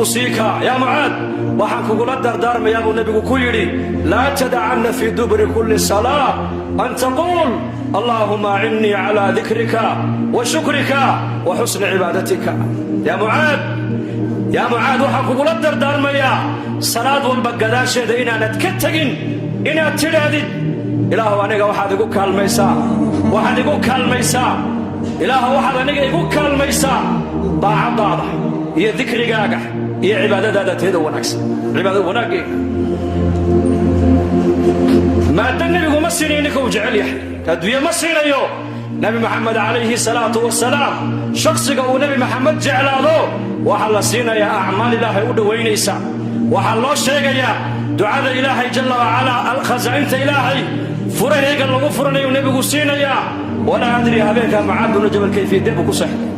Usiika yaa Mucaad, waxaan kugula dardaarmayaa, buu nebigu ku yidhi, laa tadacanna fii duburi kulli salaa an taquul: allaahuma acinnii calaa dikrika wa shukrika wa xusni cibaadatika. Yaa Mucaad, yaa Mucaad, waxaan kugula dardaarmayaa salaad walba gadaasheeda inaanad ka tegin inaad tidhaahdid: Ilaahu, aniga waxaad igu kaalmaysaa, waxaad igu kaalmaysaa, Ilaahu, waxaad aniga igu kaalmaysaa daacaddaada iyo dikrigaaga iyo cibaadadaada teeda wanaagsan, cibaadada wanaaggeega. Maadda nebigu ma siinayo ninka uu jecel yahay, adduunye ma siinayo. Nebi Maxamed calayhi salaatu wasalaam, shakhsiga uu Nebi Maxamed jeclaado waxaa la siinayaa acmaal Ilaahay u dhowaynaysa. Waxaa loo sheegayaa ducada Ilaahay jalla wacalaa, alkhasaa'inta Ilaahay furaheega lagu furanayu nebigu siinayaa. Walaa adri habeenkaa Mucaad binu Jabal kayfiyadee buu ku seexday.